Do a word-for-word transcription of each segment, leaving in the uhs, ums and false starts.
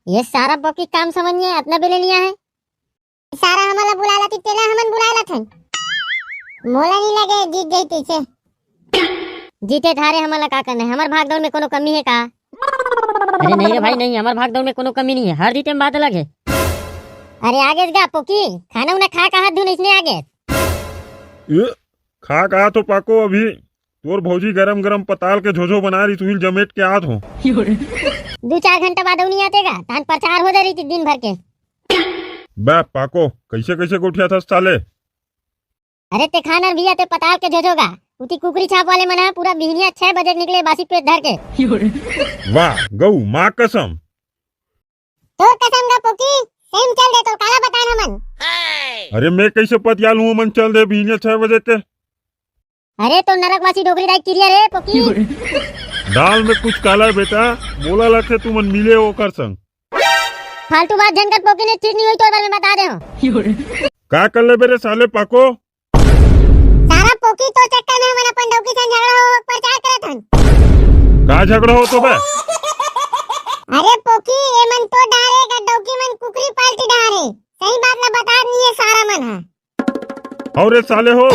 ये सारा पोकी काम समझ नहीं है, अतना बेले नहीं आए। सारा हमन ला बुलाय लातिस, तेला हमन बुलाय लाथन। मोला नहीं लगे जीत जही तइसे। जीते धारे हमन ला का करना है? हमर भागदौड़ में कोनो कमी है का? अरे नहीं रे भाई, नहीं, हमर भागदौड़ में कोनो कमी नहीं है, हार जीते में बात अलग है। अरे आगेस गा पोकी, खाना उना खा कहा धुन इसने आगे। ए, खा कहा तो पाको अभी। तोर भौजी गरम गरम पताल के झोझो बना रही, तुहिल जमेट के आत हो। दू चार घंटा बाद अउ नहीं आते का, तहन प्रचार हो जा रही थी दिन भर के। बे पाको, कैसे कैसे गोठिया था साले? अरे ते खानर भैया, ते पताल के झोझो गा, उती कुकरी छाप वाले मन ह पूरा बिहनिया छह बजे निकले बासी पेट धर के। वाह गऊ, माँ कसम। तोर कसम गा पोकी, सही में चल दे, तोर काला बतान हमन। अरे मैं कैसे पतियाल हूँ, मन चल दे बिहनिया छह बजे के। अरे तो नरकवासी डोकरी दाई किरिया रे पोकी। दाल में कुछ काला है बेटा, मोला लगथे तुमन मिले ओकर संग। फालतू बात झन कर पोकी, नहीं ठीक नहीं होई तोर बारे में बता दे हूँ। का कर ले बेरे साले पाको? सारा पोकी तो चक्कर में हमन अपन डौकी संग झगड़ा हो, हो प्रचार करत हन। का झगड़ा हो तो बे? अरे पोकी, ए मन तो डारे का डौकी मन कुकरी पाल्टी डारे। सही बात ला बता नहीं है सारा मन हा। अउ रे साले हो।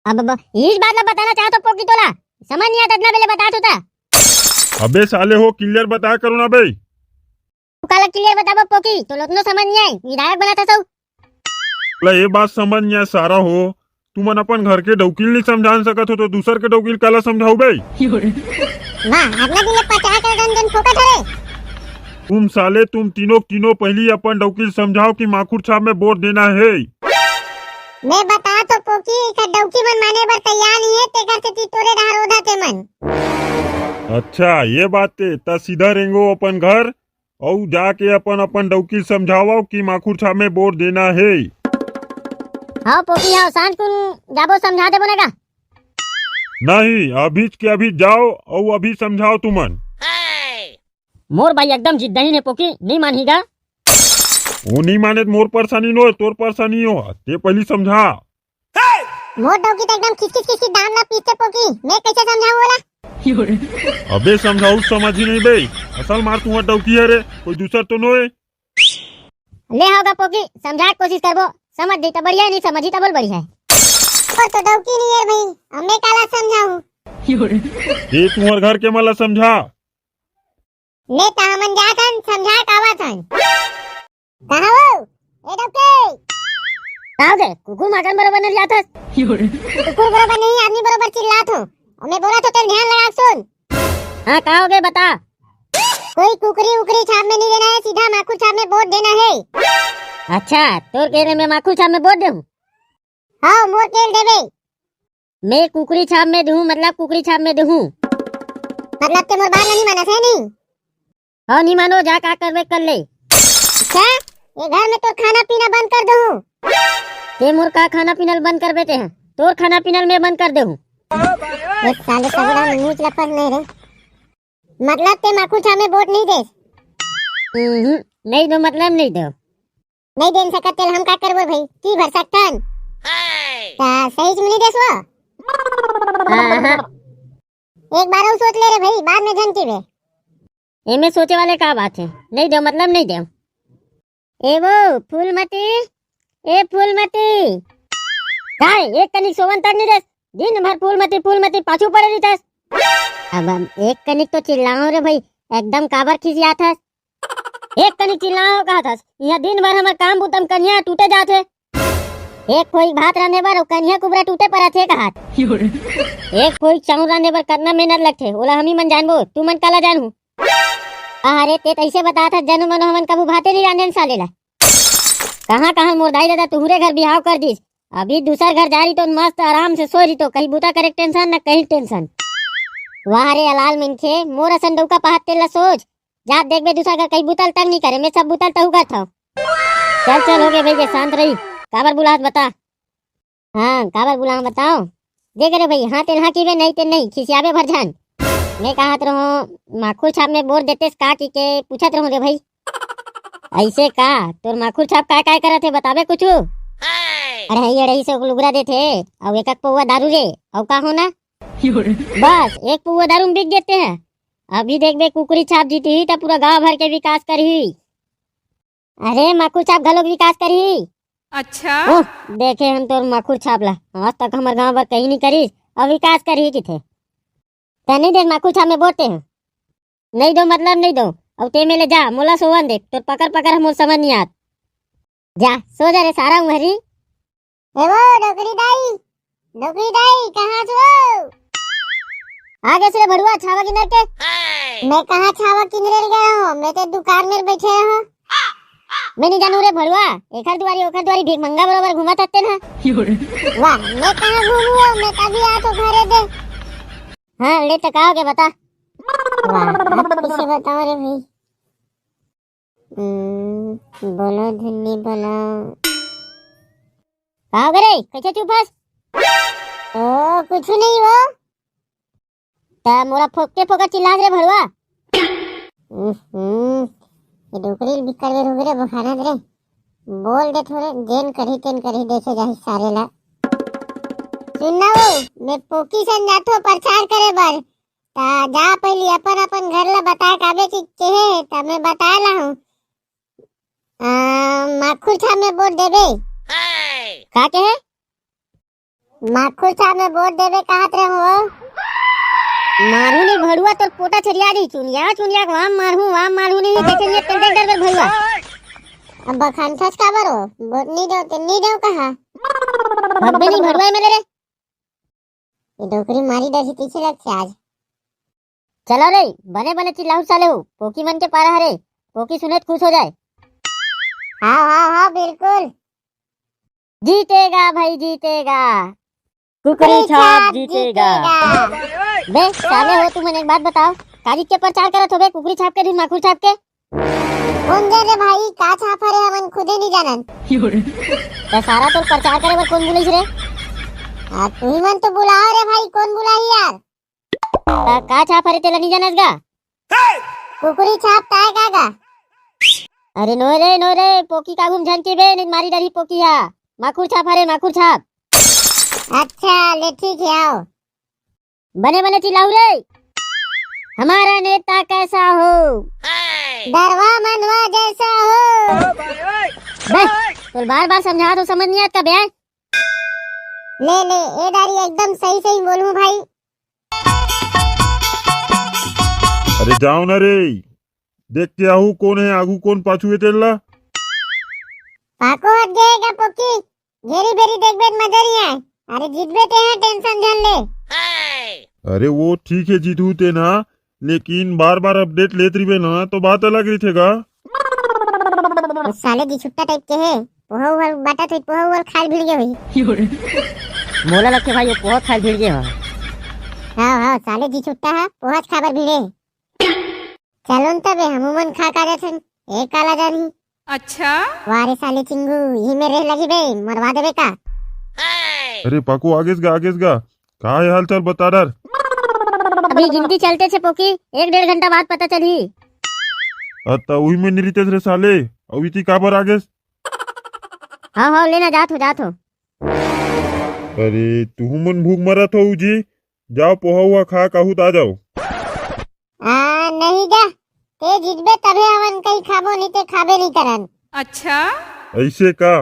अब, अब इस बात ला बताना चाहत हो पोकी तोला, समझ नहीं आता इतना पहले बता तो था। अबे साले हो, clear बताया करो ना बे। तू काला clear बताबो पोकी, तो लोतनो समझ नहीं आए, विधायक बना था सौ। ला ये बात समझ नहीं आए सारा हो, तुमन अपन घर के डौकील नहीं समझा सकत हो तो दूसर के डौकील काला समझाऊ बे? वाह, अपना दिन ले पचा के रंजन फोकट हरे। तुम साले, तुम तीनों, तीनों पहली अपन डौकील समझाओ कि माखुर छाप में वोट देना है। मैं बता तो पोकी, एकर डौकी मन माने बर तैयार नहीं है, तेकर सेती तोरे डहर ओधा ते मन। अच्छा, ये बात ते, त सीधा रेंगो अपन घर, अउ जाके अपन अपन डौकी समझावव कि माखुर छाप में वोट देना है। हाँ पोकी, हाँ सांझ कुन जाबो, समझा देबो ना का? नहीं, अभीच के अभी जाओ अउ अभी समझाओ तुमन। मोर भाई एकदम जिद्दहीन है पोकी, नहीं मानही गा। वो नहीं माने त मोर परेशानी नो, तोर परेशानी हो, ते पहली समझा। मोर डौकी तो एकदम खिसखिस खिसखिस दांत ला पीसथे पोकी, मैं कैसे समझाऊं ओला? अबे समझाऊ समझी नहीं बे, असल मार तुम्हार डौकी है रे, कोई दूसर तो नो है। ले होगा पोकी, समझा के कोशिश करबो, समझ दी तो बढ़िया है, नहीं समझी तो बोल बढ़िया है। पर तो डौकी नहीं है भाई, अब मैं काला समझाऊं? ये तुम्हार घर के मला समझा। ले त हमन जात हन, समझा के आवत हन। कहाँ हो? ए डौकी! का हो गे? कुकुर माकन बरोबर नरियात हस? कुकुर बरोबर नहीं, आदमी बरोबर चिल्लात हो। अउ मैं बोलत हो, तेन ध्यान लगा के सुन। हाँ, का हो गे, बता। कोई कुकरी उकरी छाप में नहीं देना है, सीधा माखुर छाप में वोट देना है। अच्छा, तोर कहे ले मैं माखुर छाप में वोट देहूँ? हाँ, मोर कहे ले देबे। मैं कुकरी छाप में देहूँ, मतलब कुकरी छाप में देहूँ। मतलब ते मोर बात नहीं मानत है नहीं? हाँ, नहीं मानो, जा का करबे कर ले। अच्छा, ये घर में तो खाना पीना बंद कर दूँ। ते मोर का खाना पीना ल बंद करबे ते हैं? तोर खाना पीना ल मैं बंद कर देहूँ। ये साले सगड़ा में नीच लपक नहीं रे। मतलब ते माखुर छाप में वोट नहीं दे? हम्म, नहीं दो, मतलब नहीं दो। नहीं दे सकत तेल हम का करबो भाई? की भर सकथन? ता सही में नहीं देसवा? हाँ, हाँ। एक बार अउ सोच ले रे भाई, बाद में झन की बे। एमे सोचे वाले का बात है? नहीं दो, मतलब नहीं दो। ए वो फूलमती, ए फूलमती। काय एक कनिक सोवन तक नहीं देस? दिन भर फूलमती, फूलमती पाछू पड़े रहिथस। अब हम एक कनिक तो चिल्लाओ रे भाई, एकदम काबर खिसियात हस? एक कनिक चिल्लाओ कहत हस, यहाँ दिन भर हमर काम बुतम कनिया टूटे जात है। एक फोई भात रांधे बर अउ कनिया कुबरा टूटे परत है कहत। एक फोई चाउर रांधे बर कतना मेहनत लगथे, ओला हमी मन जानबो, तू मन काला जानहू? अरे ते तैसे बतात हस, जनु मनो हमन कभू भाते नहीं रांधे साले ला। कहाँ कहाँ मोर दाई ददा तुहरे घर बिहाव कर दिस, अभी दूसर घर जा रही तो मस्त आराम से सो रही तो कहीं बूता करे टेंशन न कहीं टेंशन। वाह रे अलाल मनखे, मोर असन डौका पहात तेला सोच, जात देखबे दूसर घर कहीं बुतल तंग नहीं करे, मैं सब बुतल तहू करत हव। चल चल हो गए भाई के शांत रही, काबर बुलात बता। हाँ काबर बुलाव बताओ। देख रे भाई, हाँ तेल हाँ कीबे, नहीं तेल नहीं, खिसियाबे भर जान। मैं कहत रहो माखुर छाप में वोट देतेस का की के पूछत रहो रे भाई। ऐसे का तोर माखुर छाप काय काय करत है बताबे कुछ? अढ़ाई अढ़ाई सौ लुगरा देथे, अउ एक एक पौवा दारू रे, अउ का होना? बस एक पौवा दारू में बिक देते हैं। अभी देखबे, कुकरी छाप जीतही त पूरा गांव भर के विकास करही। अरे, माखुर छाप घलोक विकास करही। अच्छा। ओह, देखे हन तोर माखुर छाप ला, आज तक हमर गांव बर कहीं नहीं करिस, अब विकास करही किथे। त नहीं दे माखुर छाप में वोट ते ह। नहीं दो मतलब नहीं दो। अब ते में ले जा, मोला सोवन दे, तोर पकड़ पकड़ ह मोर समझ नहीं आत। जा, सो जा रे सारा उंगरी। ए वो डोकरी दाई, डोकरी दाई, कहाँ छो? आ गेस रे भड़ुआ, छावा किन्नर के। मैं कहाँ छावा किन्नरे गया हूँ, मैं तो दुकान में बैठे हूँ। मैं नहीं जानू रे भड़ुआ, एखर दुआरी ओखर दुआरी भीख मंगा बरोबर घूमत हत्ते ना। वाह, मैं कहाँ घूमू, मैं तभी आ तो घरे दे। हाँ, ले तो का हो गया बता। वाह, अब कैसे बताओ रे भाई। हम्म, बोलो धुन्नी बोलो। का हो गए रे? कैसे चुप हस? ओ, कुछ नहीं हो। त मोला फोकटे फोकट चिल्लास रे भड़ुआ। हम्म, ये डोकरी बिकट बेर हो गए रे, बखानत रे। बोल दे थोड़े, जेन करही तेन करही, देखे जाही सारे ला। सुन ना वो, मैं पोकी सन जाथो प्रचार करे बर। ता जा पहली अपन अपन घर ला बता काबे कि केहे, ता मैं बता ला हूँ। आ, माखुर छाप में वोट देबे। का केहे? माखुर छाप में वोट देबे कहत रहे हो। मारू नहीं भड़ुआ तोर पोटा छरिया दी, चुनिया चुनिया को वाम मारू, वाम मारू नहीं, देखे नहीं तेरे डर कर भड़ुआ। अब बखान छस का बरो, वोट नहीं दो, ते नहीं दो कहा। भगबे नहीं भड़ुआ में ले रे। ये डोकरी मारी डर ही पीछे लग से आज। चलो रे, बने बने चिल्लाहू साले हो, पोकी मन के पारा हरे, पोकी सुने त खुश हो जाए। हाँ, हाँ, हाँ, बिल्कुल। जीतेगा भाई, जीतेगा। कुकरी छाप जीतेगा। बे साले हो, तुमन एक बात बताओ, काजी के प्रचार करत हो बे, कुकरी छाप के धुन माखुर छाप के? कौन दे रे भाई, का छाप हरे, हमन खुदे नहीं जानन। त सारा तोर प्रचार करे बर कौन बुलाइस रे? आ, तुही मन तो बुलाओ रे भाई, कौन बुलाही यार? त का छाप हरे तेला नहीं जानस गा? कुकरी छाप ताय का गा? अरे नो रे, नो रे, पोकी का घूम झन के बे, नहीं मारी डरही पोकी हा। माखुर छाप हरे, माखुर छाप। अच्छा, ले ठीक है, आओ। बने बने चिल्लाऊ रे। हमारा नेता कैसा हो? दरवा मनवा जैसा हो। बे, तोल बार बार समझा तो समझ नहीं आता बे। ले ले, ए दारी एकदम सही सही बोलूं भाई। अरे जाओ ना रे, देख के आहू कौन है आगू कौन पाछू है तेला। पाको हट गए का पोकी? घेरी बेरी देखबे त मजा नहीं आए। अरे जीतबे ते हैं, टेंशन झन ले। अरे वो ठीक है जीतू ते ना, लेकिन बार बार अपडेट लेत रहिबे ना तो बात अलग रहिथे गा। वो साले जी छुट्टा टाइप के है, पोहा उहा बाटा तो पोहा उहा खाल भिड़ गए होई। मोला लगथे भाई वो पोहा खाल भिड़ गए हो। हाँ हाँ, साले जी छुट्टा है, पोहा खाबर भिड़े। चलो न तबे, हमू मन खा का देथन, ए काला जानही। अच्छा। वाह रे साले चिंगू, यही में रेह लगी बे, मरवा देबे का? अरे पाको, आगेस गा, आगेस गा, का है हाल चाल बता डर? अभी गिनती चलते छे पोकी, एक डेढ़ घंटा बाद पता चलही। अत्ता उही में निरितेस रे साले, अउ इति काबर आगेस? हाँ हाँ, लेना जात हो, जात हो। अरे तुहू मन भूख मरत हो जी, जाओ पोहा उहा खा काहू त आ जाओ। आ, नहीं जा, ते जीतबे तभे हमन कहीं खाबो, नहीं ते खाबे नहीं करन। अच्छा। ऐसे का?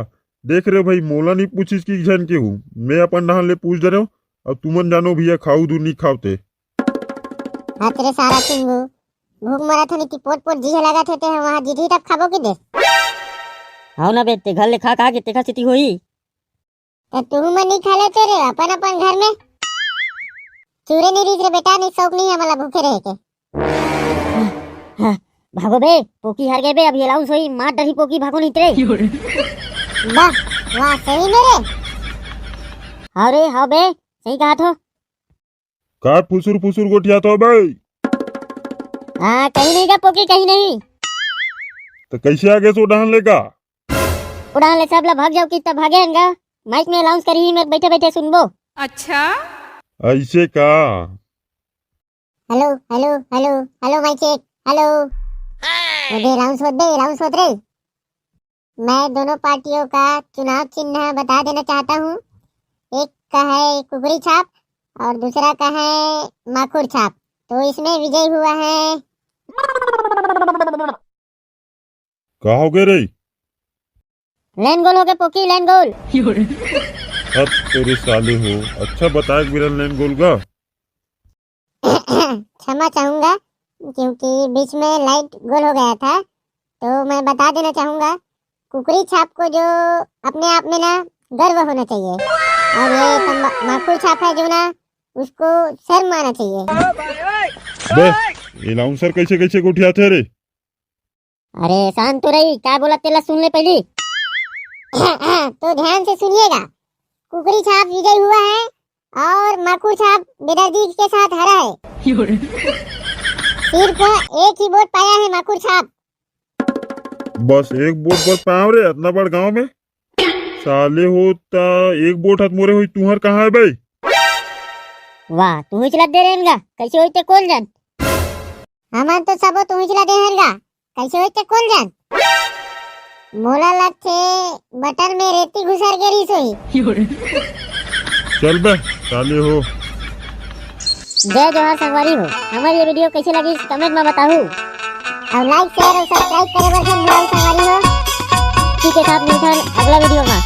देख रे भाई, मोला नहीं पूछिस कि झन के हूँ, मैं अपन डहान ले पूछ डरेव। अब तुमन जानो भैया, खाऊ दूर नहीं खाओ ते। हाँ तेरे सारा चिंगू, भूख मरत हो नहीं ती पोट पोट जी लगा थे, ते वहाँ जीती तब खाबो कि दे। हाव ना बे, ते घर ले खा खा के तेखा सेती होई। त तुहू मन नहीं खा लेते रे अपन अपन घर में। चूरे नहीं रहिस रे बेटा, नहीं शौक नहीं है हमला भूखे रहे के। हाँ, भागो बे, पोकी हार गए बे, अब ये लाऊं सोई, मार डरही पोकी, भागो नहीं तेरे। वाह, वाह, सही में रे। हाँ रे, हाँ बे, सही कहा थो। का फुसुर फुसुर गोठियात हो बे? हाँ, कहीं नहीं का पोकी, कहीं नहीं। त कैसे आगेस ओ डहान ले का? ओ डहान ले सब ला भाग जाओ कि तब भागे हन गा। माइक में अनाउंस करी ही, मैं बैठे बैठे सुनबो। अच्छा। ऐसे का? Hello, hello, hello, hello, mike check, hello. अबे अनाउंस होत बे, अनाउंस होत रे। मैं दोनों पार्टियों का चुनाव चिन्ह बता देना चाहता हूँ। एक का है कुकरी छाप और दूसरा का है माखुर छाप। वो इसमें विजयी हुआ है। का हो गए रे? लैन गोल हो गए पोकी, लैन गोल। अब तेरे साले हो, अच्छा बताए बिरन लैन गोल का। क्षमा चाहूंगा, क्योंकि बीच में लाइट गोल हो गया था, तो मैं बता देना चाहूंगा, कुकरी छाप को जो अपने आप में ना गर्व होना चाहिए, और ये तंबा-, माखुर छाप है जो ना, उसको शर्म आना चाहिए। बे, ये लाउंसर कैसे कैसे गोठियाथे रे? अरे शांत तो रही, क्या बोला तेला सुन ले पहली। तो ध्यान से सुनिएगा, कुकरी छाप विजय हुआ है और माखुर छाप बेदर्दी के साथ हारा है। सिर्फ एक ही वोट पाया है माखुर छाप। बस एक वोट बर पाव रे, इतना बड़ गांव में। साले हो ता एक वोट हाथ मोरे होई, तुहर कहाँ है भाई? वाह, तू ही चला दे रेन गा, कैसे होई ते कोन जान? हमन तो सबो तू ही चला दे रेन गा, कैसे होई ते कोन जान? मोला लगथे बटन में रेती घुसर के रहीस होही। चल बे, साले हो। जय जोहार संगवारी हो, हमर ये वीडियो कैसे लगी कमेंट में बताहू। और लाइक, शेयर और सब्सक्राइब करे बर झन भुलाहू संगवारी हो। ठीक है साथ मिलथन अगला वीडियो में।